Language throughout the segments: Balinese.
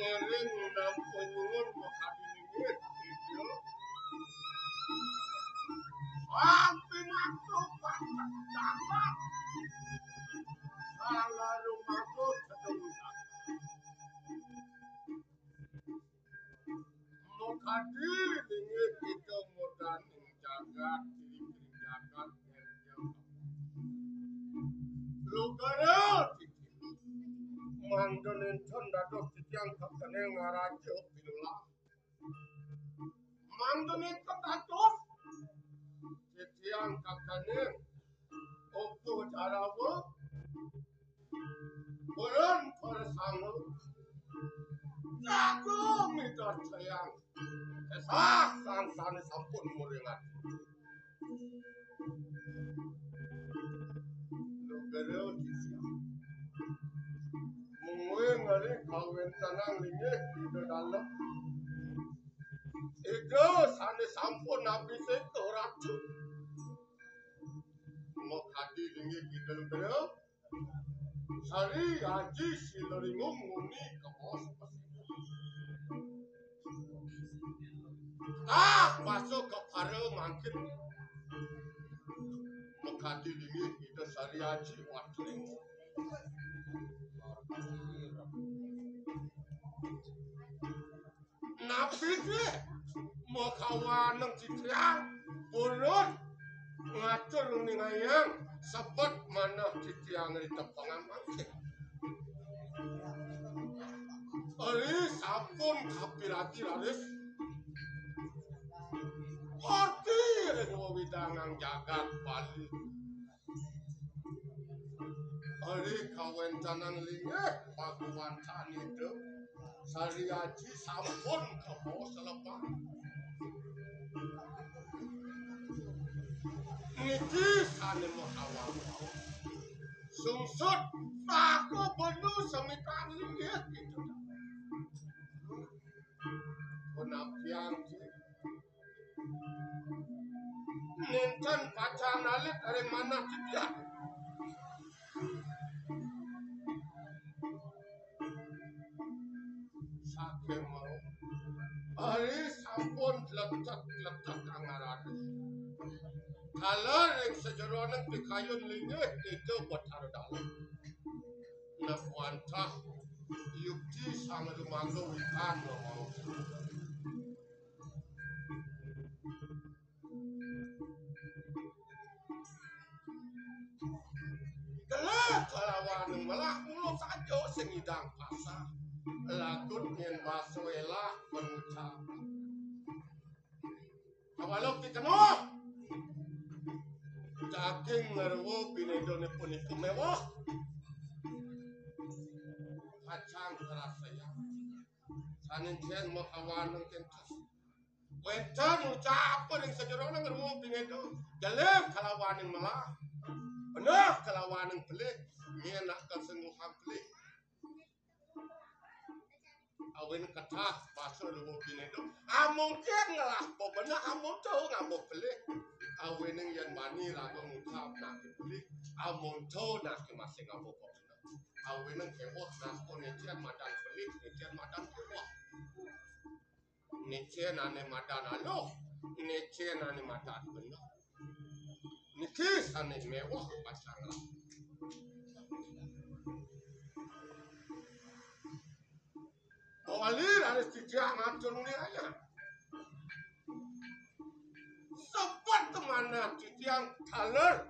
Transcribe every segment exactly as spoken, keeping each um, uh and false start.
Ring nang penyuwun makadi ningit, Ida. Sampinatu pacak dapat. Salah rumaku sedeng. Makadi ningit Ida modaning jagat, diri-diri jagat, Lugara titiang. Mangda nénten dados titiang kakene ngaraja pinulah. Mangda nénten dados titiang kakene upuh Jarawa. Purun persangul. Jagung midartayang. Kesah sang sane sampun muringat. Lugara titiang. Mungguing ari kawentenang linggih Ida Dalem. Ida sane sampun abiseka ratu. Makadi linggih Ida Lugara. Sari Aji Silaringung muni kebos. Ah, masuk ke para mangkin. Makadi linggih Ida Sari Aji Watling. Napi sih makawaneng titiang purun ngatur ningayang sebet manah titiang ri tepengan mangkin. Ri sampun kapiragi raris orti ring wewidangan jagat Bali. Ari kawentenan linggih pagumantan Ida Sari Aji sampun kebo selebang. Niki sane makawan. Sungsut saku benu semikan linggih gitu. Punapian sih. Nénten pacang nalit ari manah titiang. Saking mau ari sampun letek-letek angarané. Kala ring sajeroning pikayun linggih Ida Betara Dalem. Nah wantah yukti sang rumaga wikan mau. Gelah kalawaning melah mula saja sing ngidang pasah. Lagut nyen basa elah penucap. Kawaluk ditemuh. Daging ngarwa binedane punika mewah. Pacang karasayang. Sanen jen makawaneng kentos. Wénten ucap ring sajeroning ruwung pingedo, jelib kalawaning melah, beneh kalawaning pelih, nyenak kesengguhan pelih. Awin ketah basa ruwung pingedo, amungkin ngelah bebeneh amonto ngaba pelih. Awining yen wani raga ngucap nake pelih, amonto nake masih ngaba bebeneh. Awining keweh nake necenan madan pelih, necenan madan keweh. Necenan ane madan aluh, necenan ane madan beneh. Niki sane mewah pacang. Mawali raris titiang ngatur niraya. Sebet manah titiang taler.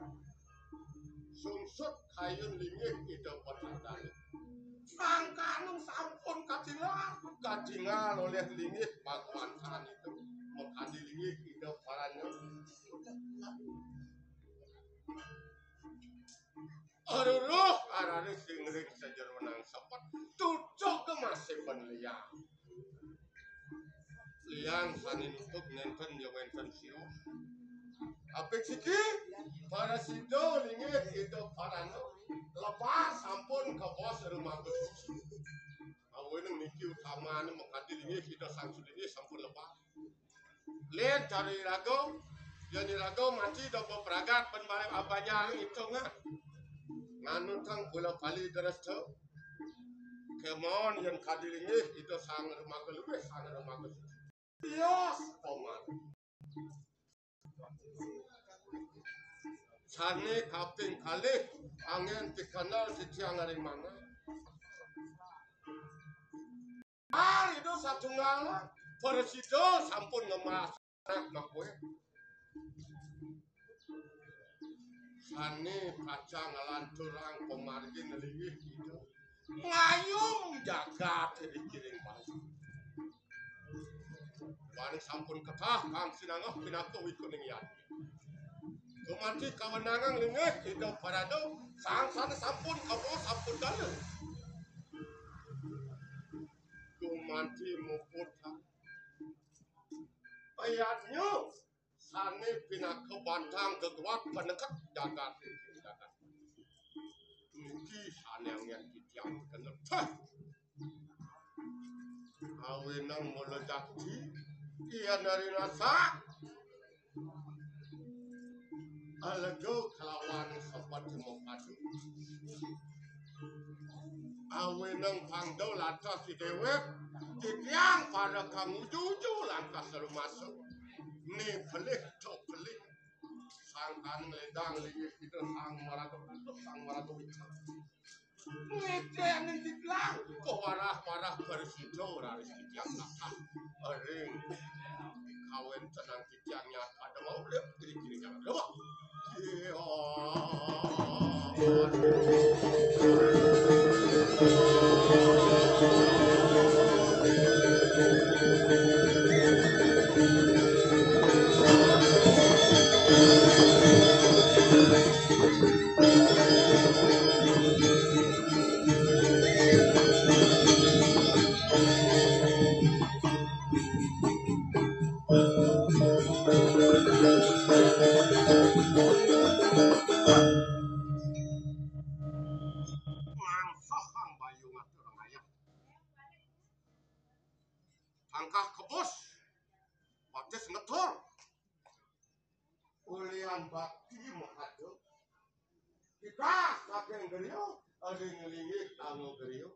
Sungsut kayun linggih Ida Batara Dalem. Sangkaning sampun katingal, katingal olih linggih Bhagawan Sani Ida, makadi linggih Ida Parana. Aruruh arane sing ring sajeroning sepet, tutuk ke masih penliang. Liang sane nutup nenten ya wenten sirup. Apik siki, para sida linggih Ida Parana, lepas sampun kebos rumaga suci. Awining niki utamane makadi linggih Ida Sang Sudini sampun lepas. Lén cara iraga, yen iraga mati da bepragat pen bareng abanjar itungan. Nganutang bola bali dresta. Kemon yén kadi linggih, Ida Sang Remaga Luih, Sang Remaga Suci. Tios pamargi. Sané kaping kalih, anggén pikendel titiang ring manah. Ari Ida satunggal, prasida sampun ngemas anak makué. Sané pacang nglanturang pamargin linggih Ida. Ngayung jagat ring kiring basa. Wani sampun ketah kang sinanggeh pinaka wikuning yati. Gumanti kawenangan linggih Ida Parado, sang sané sampun kabawa sampun dalem. Gumanti muput ayatnya. Sané pinaka batang geguat paneket jagat. Niki sané anggén titiang kenep. Hah. Awinang mula jakti, yén ari rasa. Alega kalawan sepat mupadu. Awinang pangda lantas si déwék, titiang pada kang uju-uju lantas rumasa. Ni pelih, to pelih. Sangkan ngledang linggih Ida Sang Maraga Putra, Sang Maraga Wicak. Ngedénin titiang, kawarah-warah prasida raris titiang tatas. Ring kawéntenan titiang nyat pada maulid, kiri-kiri jangan lupa. Iya. Mangsa Sang Bayu ngatur ayah. Tangkah kebus, batis ngetur. Ulian bakti mahadep. Kita saking griya, adi ngelinggih tangga griya.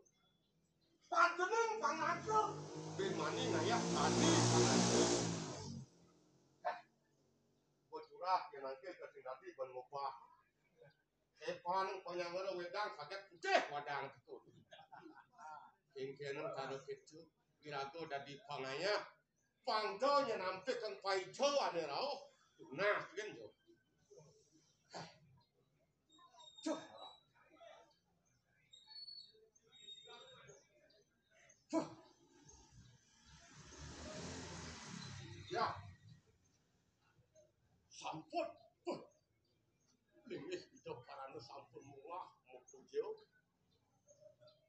Padening pangajeng, bimani ngayah tadi pangajeng. Eh, bocurah yén angké ka sing dadi ban ngobah. Epan panyangara wédang saget putih wadang tetu. Kéngkéna kala kéto, iraga dadi pangayah. Pangda nyén nampik kang paica ané rauh. Nah, kan jo. Cuh. Cuh. Ya. Sampun. Puh. Linggih Ida Parana sampun munggah, mupuja.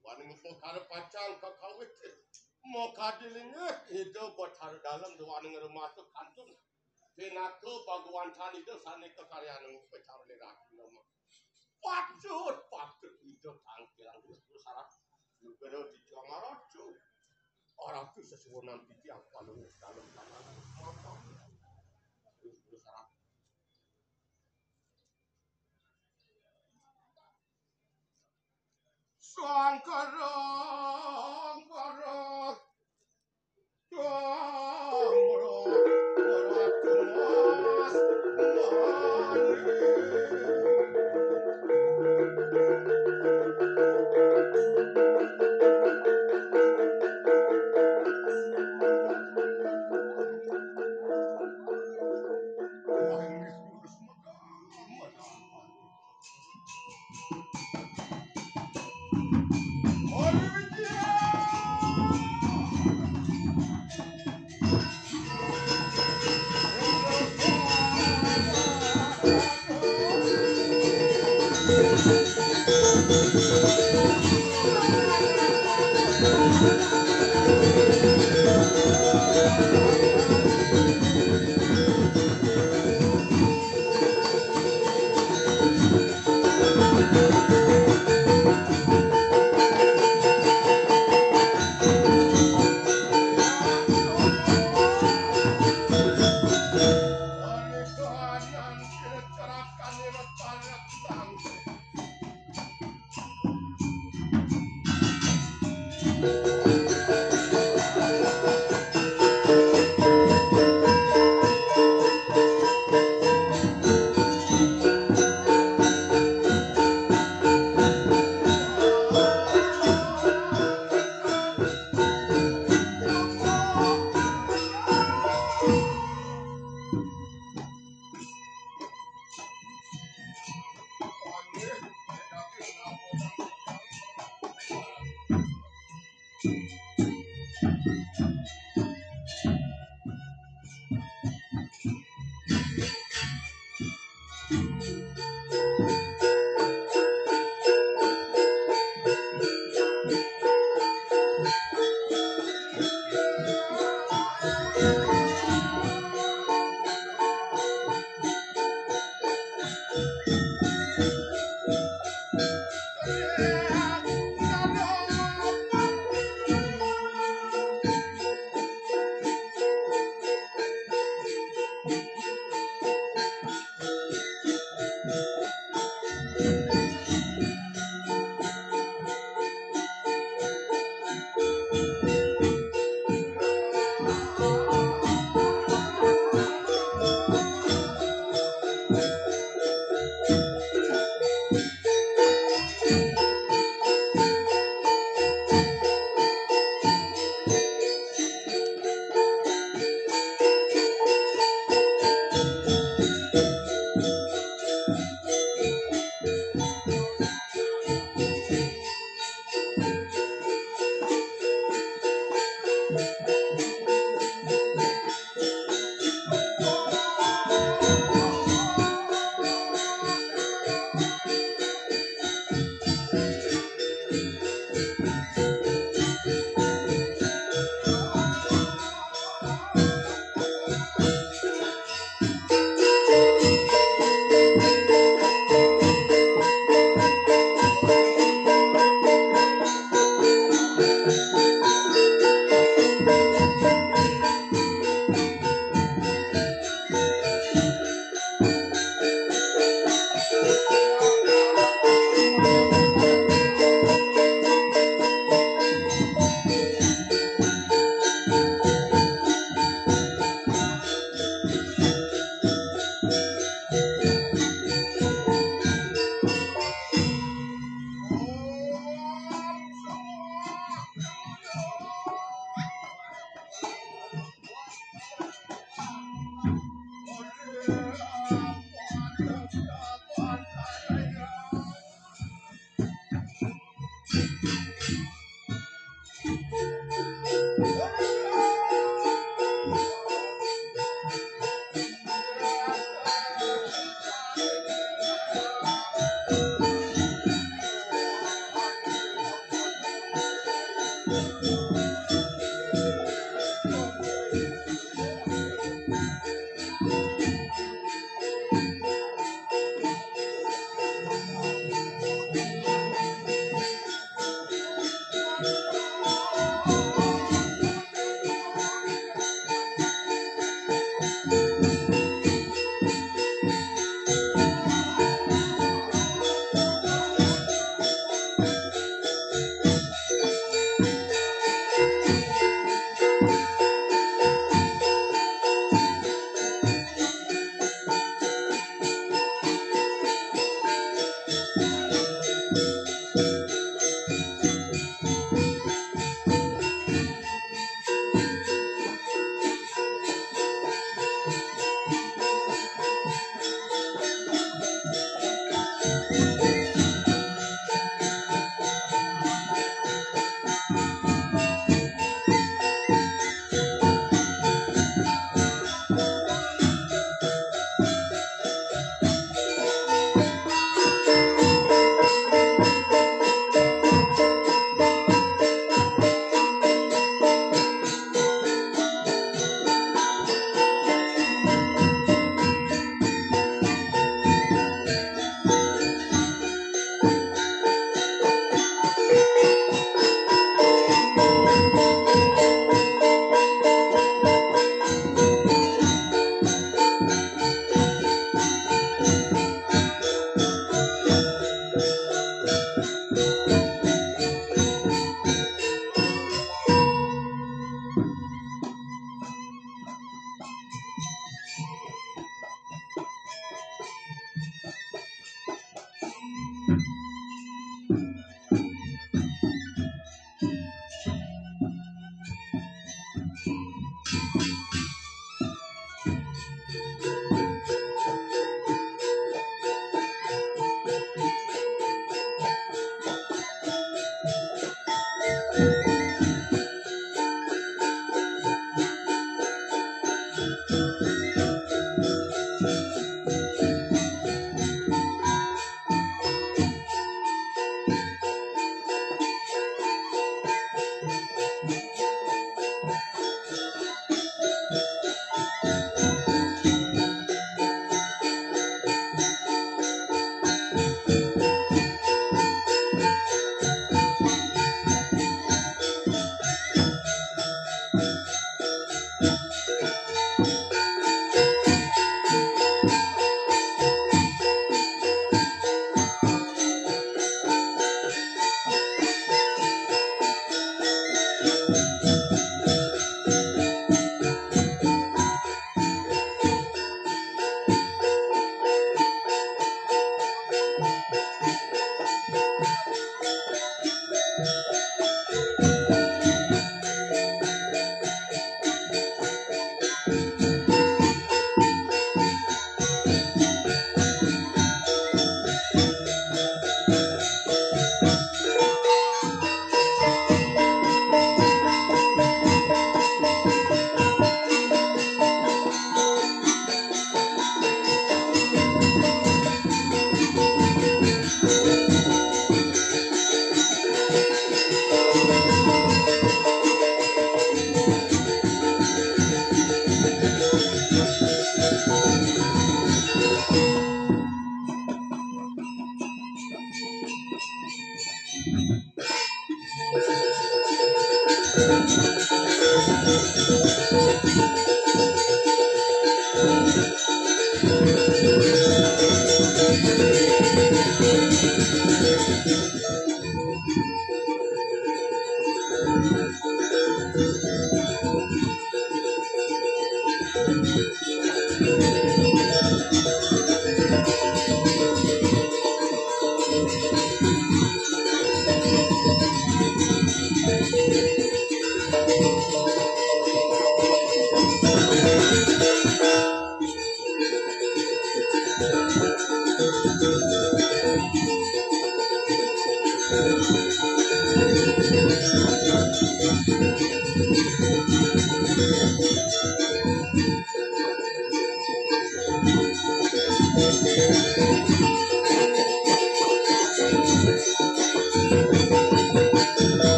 Duaning upakara pacang kakawit. Makadi linggih Ida Batara Dalem duaning rumasa kantun. Pinaka paguwantan Ida sané kakaryaning upacara liratina. Patut, patut Ida tangkilang Guru Sarat. Negara di Jamaratu. Aratu sesuwunan titiang Palungguh Dalem tanah. Guru Sarat. Sangkara, sangkara.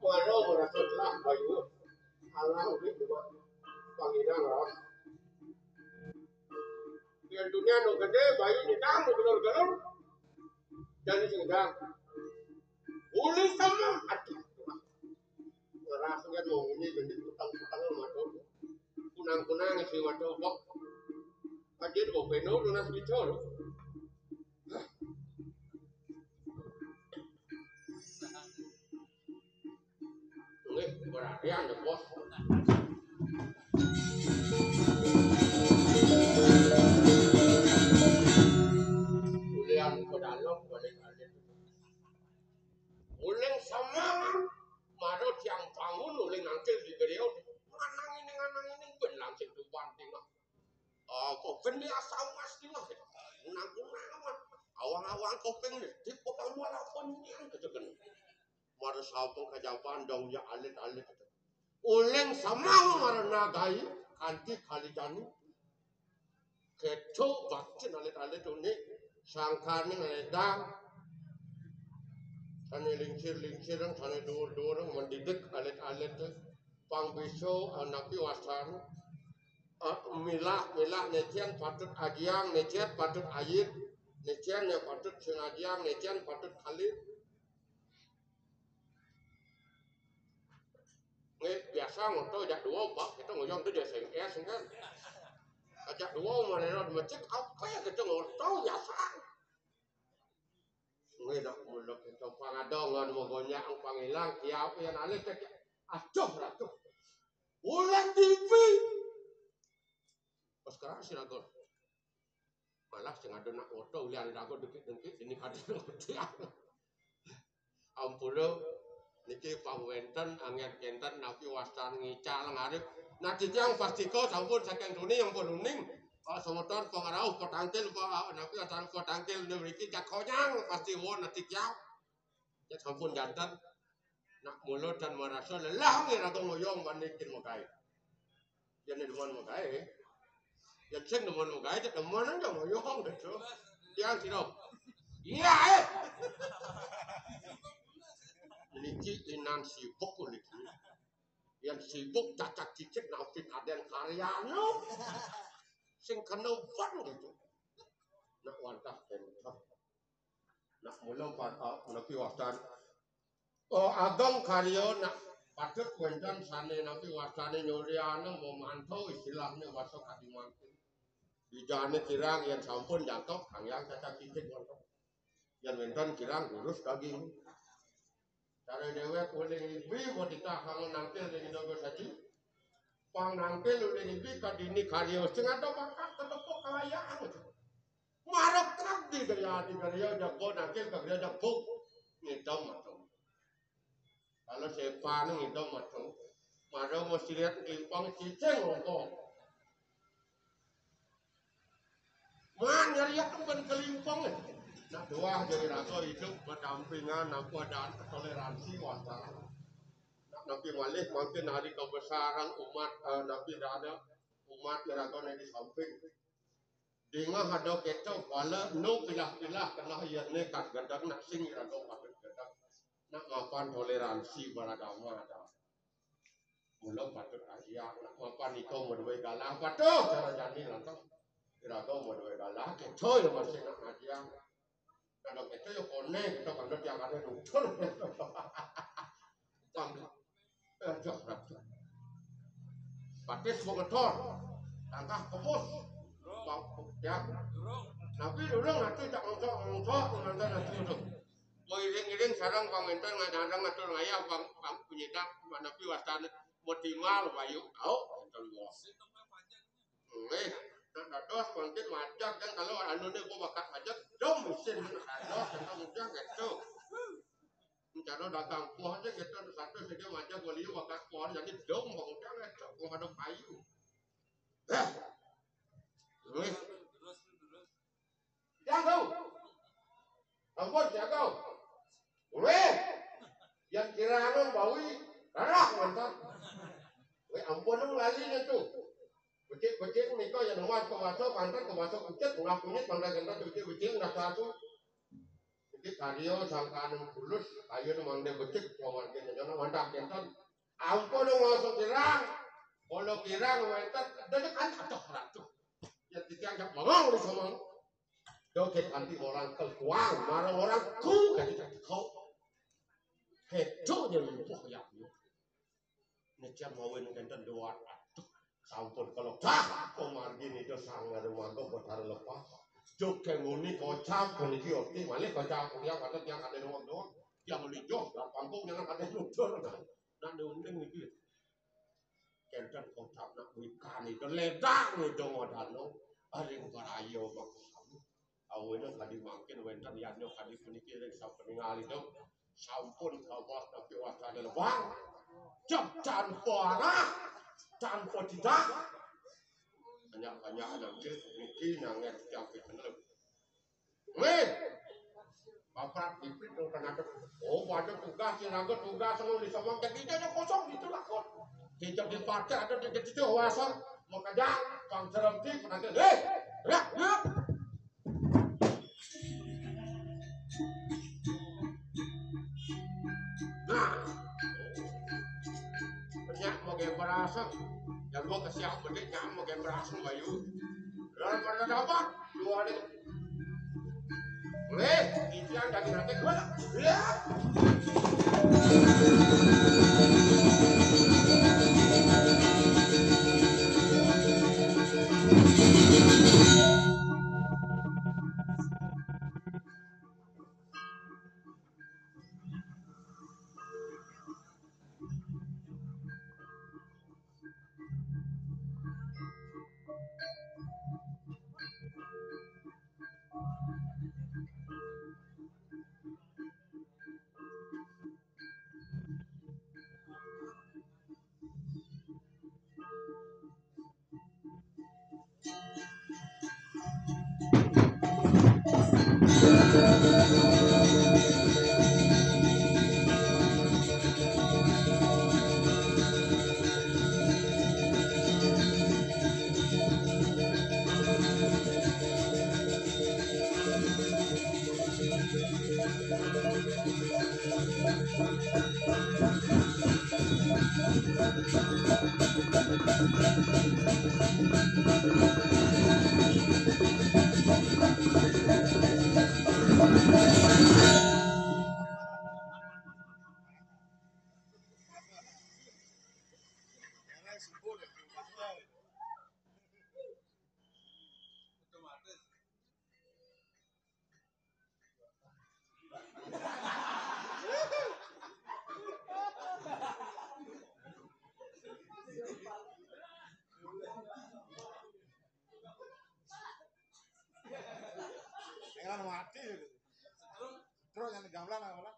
Mara marasa telah bayu. Alah, udik dewa. Pangiran ras. Yang dunia nu gedé, bayu nyedang, nu gelur-gelur. Jadi sing gedang. Uli sama ati. Ngerasa kan mau ini, jadi kutang-kutang sama tuh. Kunang-kunang si waduh, bok. Kajian mau peno, lunas bicol. Nggih, berarti ada bos. Ulian ke dalam, balik aja. Uling sama, maro tiang bangun, uling nangkil di geriau. Nganang ini, nganang ini, ben langsung tumpang tinggal. Oh, kok ben biasa mas tinggal. Nang-nang amat. Awang-awang kopeng di kota mualapon yang kejegen. Mara sampun kajaban dong ya alit-alit. Uling sama mara nagai kanti kalijani. Keco bakti alit-alit unik. Sangkane ngeledang. Sane lingsir-lingsir, sane dur-dur, mendidik alit-alit. Pang biso, anapi wasan. Ah, milah, milah, necian patut ajiang, necian patut ayit, necian yang patut sing ajiang, necian patut kalit. Nggih, biasa ngoto jak dua, Pak, kita ngoyong tu dia S M S kan. Ajak dua, mana ada masjid, apa ya kita ngoto biasa. Nggih, dak muluk kita pangadongan, magonyak, pangilang, kiau, yang alit, aduh, aduh. Ulang T V. Pas kerang si ragon. Malah sing ada nak ngoto, ulian rago dengki-dengki, ini kada dengki. Ampura, niki pang wenten, anggen kenten, napi wastan ngical ngarip. Nah, titiang pastika sampun saking tuni yang penuning. Pak semeton, pengarauh, petangkil, Pak, napi asal petangkil, ini mriki cak konyang, pasti won, nah, titiang. Ya sampun jantan. Nak mula dan marasa lelah, nggih, raga ngoyong, wani kin mokai. Yen demen mokae. Yen sing demen mokae, cek demen aja ngoyong gitu. Tiang sira. Iya, eh. Niki inan sibuk niki. Yen sibuk cacak cicik napi kaden karyane. Sing kena ban gitu. Nak wantah kentut. Nak mula pat-, ah, napi wastan. Oh, ageng karya nak patut wénten sané napi wastané nyoriana mamanto istilahné wasa kadi mangkin. Dijane kirang yén sampun jangkep, kang yang cacak cicik wonten. Yén wénten kirang durus daging. Cara déwék uling ibi, mau titah kamu nangkil ning Indonesia saji. Pang nangkil uling ibi kadini karya sing ada bakat ketepuk kalayaan. Marep di gaya, di gaya jago nangkil, ke gaya jago. Ngidam metu. Kalau sepan ngidam metu. Mara mesti lihat kelimpang cicing rokok. Man, nyari aku ben kelimpang. Nah, doa jadi raga hidup berdampingan, apa adaan toleransi, wajar. Nah, napi malih mangkin hari kebesaran umat, eh, napi ada umat raga di samping. Dingeh ada keto, wala nu pilah-pilah keneh iya nekat gedeg nak sing iraga patut gedeg. Nak mapan toleransi beragama ada. Mula patut ajiang, nak mapan iko madué galah patuh cara jani lantas. Iraga madué galah keto ya masih nak ajiang. Kadang keto ya koné, kita bandot yang ada nutur. Pang-, eh, dah, dah. Batis bong ngetor. Tangkah kebus. Bang, ya. Nabi dulu nanti tak ngongkok, ngongkok, nanti nanti itu. Mau iring-iring sarang pang enten ngadang atur ngayah pang, pang penyidak, napi wastané mau timal, bayu. Au, enten bos. Nggih, nak dados mangkin majak kan kalau anu ne gua bakat majak, dom isin nak dados, enten udah gitu. Cara dagang kuah aja gitu, satu saja macam beli makan kuah, jadi dong bang udah ngecok kepada payu. Hah. Wih. Jago. Ampun, jago. Wih. Yang kira anu bawi, darah mantap. Wih, ampun, lu lali itu. Becik-becik nika yang nuan kewasa, pantan kewasa kucit, ulah kunyit, pantai gentan becik-becik, ulah satu. Iki karya sangkaning bulus, kayun mangke becik, pamargin nyono wantah kenten. Ampun ngosok kirang, kula kirang wenten, dene kan aduh ratu. Ya titiang jak bengong di sono. Doget anti orang keluang, marang orang ku, kaya tidak dikau. Kedo nyelumpuh ya. Nejan mawon kenten dewat. Aduh, sampun kelebah. Pamargi nida Sang Ngarumanto Bathara Lepah. Jog kenguni kocap puniki orti malih kocap tiyang kata tiyang kate doang-doang. Tiyang melinjo, lah pangkung nyeneng kate nudur. Nah, nuning iki. Kenten kocap nak wikani, keledak ngudung wadano. Aring paraya, Bapak. Awene kadi mangkin wenten yadnya kadi puniki ring sapeningalipun. Sampun gawas tapi wasane lebang. Jep tanpa arah, tanpa tidak. Banyak-banyak anak nggih niki nanging tiang pikenel. Weh. Bapak pipit dong kan ada. Oh, ada tugas, yang ada tugas, kalau di sama jadi aja kosong gitu lah kok. Tidak dipakai, ada di situ wasang, makanya bang serem di penagih. Eh, rak, rak. Nah, banyak mau kayak berasa. Yang gua kesiang bedik, yang mau kayak berasa, Bayu. Lalu pada apa? Dua deh. Weh, titian daging rate gua. Ya. Enggak mati gitu. Terus yang gamelan apa lah?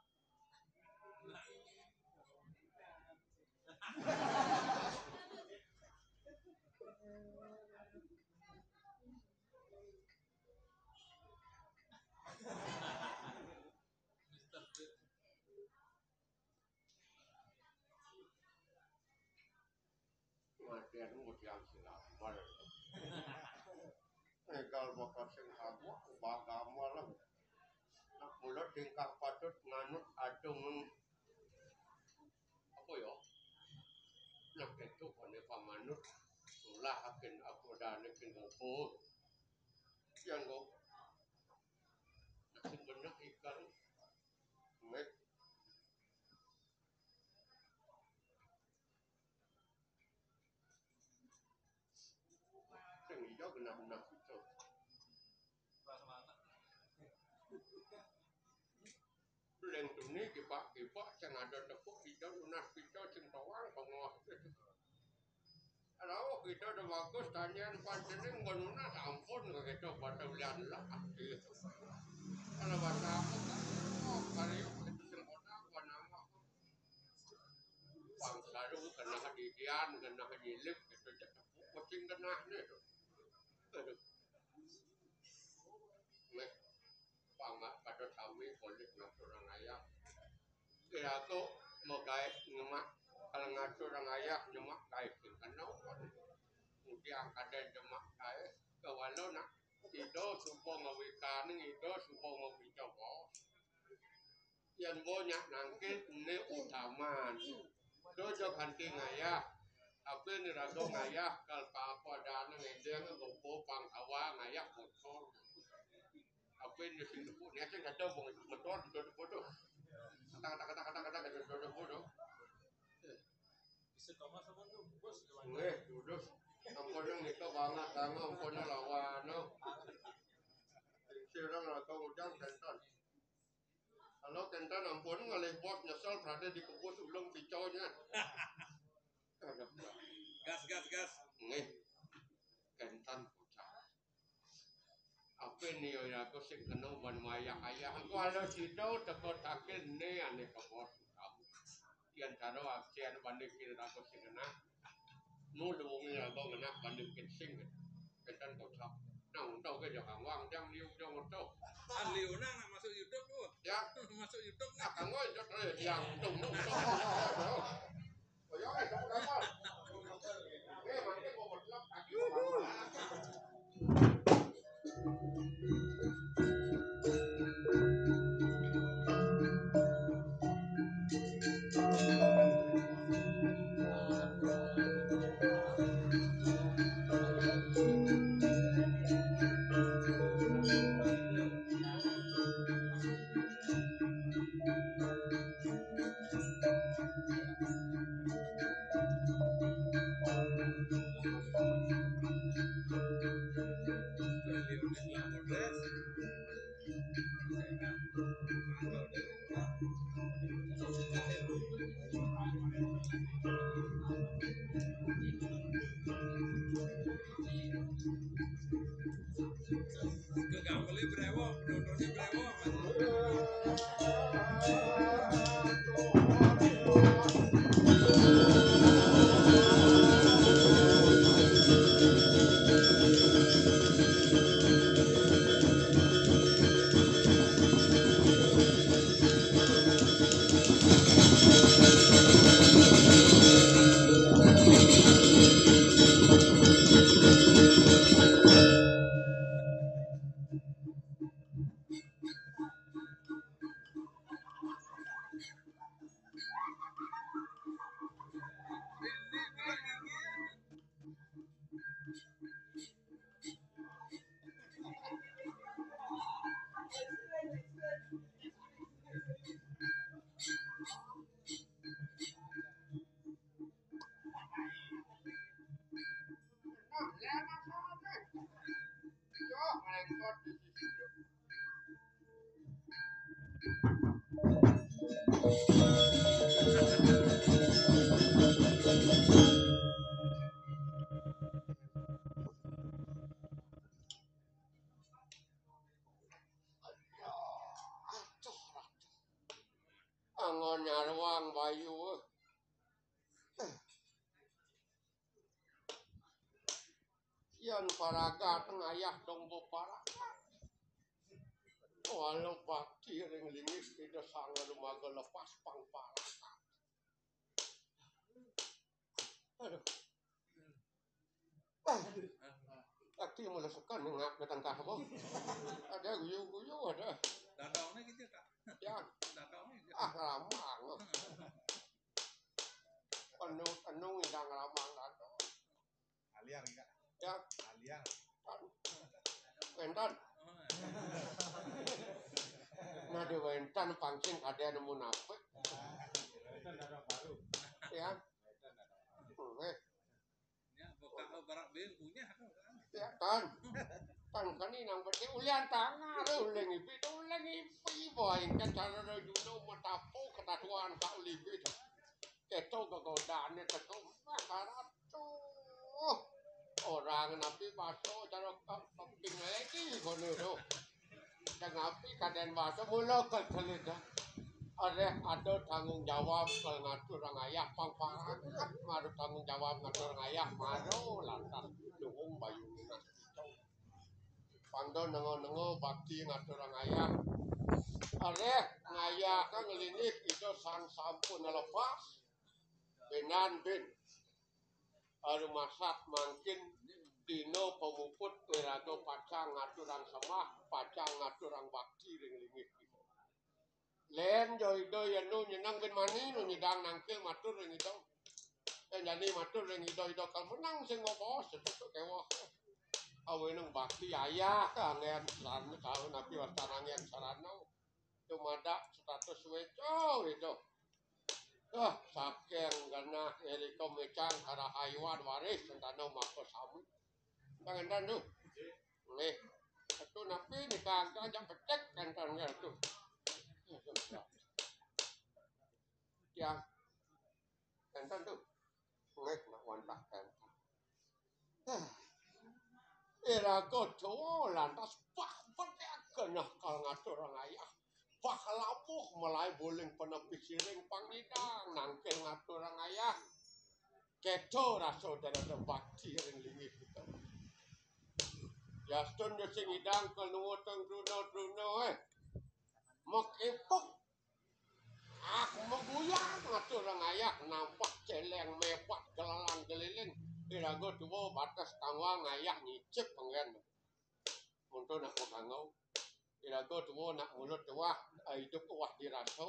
Matian mudian silamar. Egal bakal sing kamu, ubah agama lah. Nak mulut tingkah patut nganut adung apa ya? Nah, itu kone pamanut. Ulah akin aku dane kin ngopo. Yang kok nak sing bener ikan. Mek. Sing ijo genah-genah kita. Leng tuni kipak-kipak sing ada tepuk ijo nunas kita sing tawang pengoh. Kalau kita udah bagus, tanyain pancening nggon nunas ampun ke kita pada ulian lah. Kalau bahasa aku kan, oh, karyo itu sing kota apa nama? Pang baru kena didian, kena nyilip, itu jadi kucing kena nih tuh. Aduh. Mek, pang pada sami boleh ngatur ayah. Kira aku mau gawe nyemak, kalau ngatur ayah nyemak gawe sing kena. Kemudian kada nyemak gawe, ke walau nak, itu supo ngawikaning, itu supo ngawicoba. Yén mbok nyak nangkil né utaman. Dojo kanti ngayah. Apa né raga ngayah kal apa dana ngedeng gopo pangkawa ngayah kotor. Apa né sing tepuk né sing kata bong motor itu tepuk tuh. Kata kata kata kata kata kata itu tepuk tuh. Bisa kamar sama tuh, bos. Weh, duduk. Ampun yang itu banget sama ampun lawan no. Sirang atau udang kenton. Kalau kenton ampun ngalih bos nyesel berada di kebus ulung piconya. Gas, gas, gas. Nggih. Kenton bocah. Apa né ya aku sing kena ban wayah ayah. Aku ala sida teko takil né ane kebos kamu. Yan karo aksian bani kira aku sing kena. Nu luwunge aku kena bani kit sing. Kenton bocah. Nah, untuk ke jangan wang jam liu jam untuk. Ah, liu nang masuk YouTube tuh. Ya. Masuk YouTube nah. Kamu itu terus yang untung untung. Angon nyarwang bayu. Yan paragat ngayah dong beparagat. Walau bakti ring linggih Ida Sang Lumaga lepas pang paragat. Aduh. Ah. Bakti mula sukan ngap datang kah apa? Ada guyu-guyu ada. Dadongnya gitu, Kak. Ya. Dadongnya gitu. Ah, lama. Penuh, penuh ngidang lama dadong. Aliar, Kak. Ya. Aliar. Wénten. Nah, di wénten pangsing kadén munafik. Wénten dadong baru. Ya. Wénten dadong baru. Nggih. Ya, bukan barang beli punya. Ya, tan. Tan kan ini nang penting ulian tangan, uling ipi, uling ipi, boy, kan cara dulu matapu ketaduan kak ulibi. Keto gegodane teko makarat. Tuh, orang nabi baso cara keping lagi kono tuh. Sing api kadén baso mula kegelit dah. Areh ada tanggung jawab kalau ngatur orang ayah pang pang. Ada tanggung jawab ngatur orang ayah maro lantas dukung bayu. Pangdo nengo-nengo bakti ngatur orang ayah. Areh ngayah kan ngelinik itu sang sampun lepas. Benan bin. Aru masat mangkin dina pamuput wiraga pacang ngaturang semah, pacang ngaturang bakti ring linggih. Lén jo Ida yén nu nyeneng bin mani nu nyidang nangkil matur ring Ida. Yén jani matur ring Ida, Ida kal menang sing mabaos, setutuk kéweh. Awinang bakti ayah kanggén sarana, kawin napi wastan anggén sarana. Dumadak seratus wéca wéca. Ah, saking genah irika micang karahayuan waris sentana makasami. Panganten tuh. Nggih. Atu napi nika angka ajak becik kanten nggih tuh. Ya. Kanten tuh. Nggih, nak wantah kanten. Ah. Iraga dawa lantas bah betik genah kal ngaturang ayah. Bah labuh malai buling penepi siring pangidang nangkil ngaturang ayah. Kéto rasa dada bakti ring linggih kita. Yastun sing idang kal nuwutang druna-druna, eh. Mok ipuk. Ah, maguyang ngaturang ayah, nampak céléng mébat gelalang geliling. Iraga dawa batas tangwang ayah nyicip anggén. Muntun aku kanggo. Iraga dawa nak mulut tuah, idup tuah dirasa.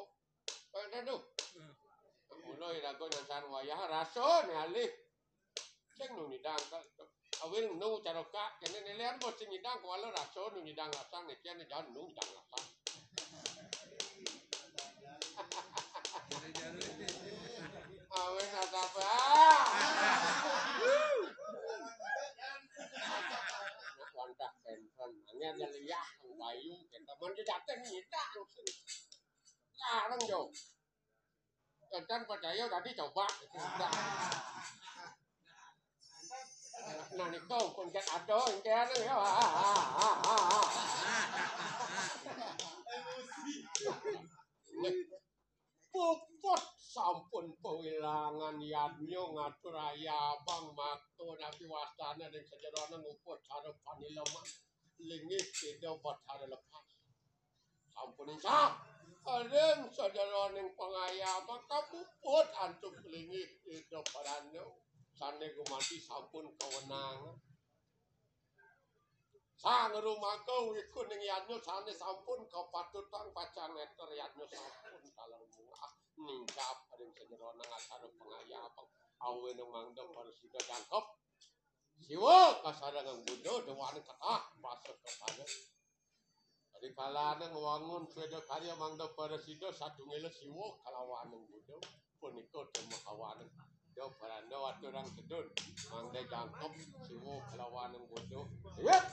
Kaya ento tuh. Nak mula iraga nyansan wayah rasa né alih. Sing nu nyidang ka. Awil nu caroka, kéné néléan bos sing nyidang kuala rasa nu nyidang lasang, né kian jan nu nyidang lasang. Awil rasa apa? Wantah kénten, angin leliah, bayu, kénten. Mun jateng nyita, langsung. Larang, Jo. Kénten percaya tadi coba. Nah, niku pun kan ada, engkén, ya. Puput sampun pawilangan yadnya ngatur ayah abang makta nabi wastana ring sajeroning upacara panileman linggih Ida Bathara lepas. Sampun insah. Ring sajeroning pangayah abang kapuput antuk linggih Ida Barana sané gumanti sampun kawenangan. Sang rumaga wiku ning yadnya sané sampun kapatutang pacang néter yadnya sampun taler mungah ningkap ring sajeroning acara pangayah abang. Awinang mangda prasida jangkep. Siwa kasarengang Buddha dawaning ketah basa kepada. Rikalaning wangun sweda karya mangda prasida satunggal Siwa kalawaning Buddha punika temahawaning. Da paranda aturang sedun mangda jangkep Siwa kalawaning Buddha. Yat!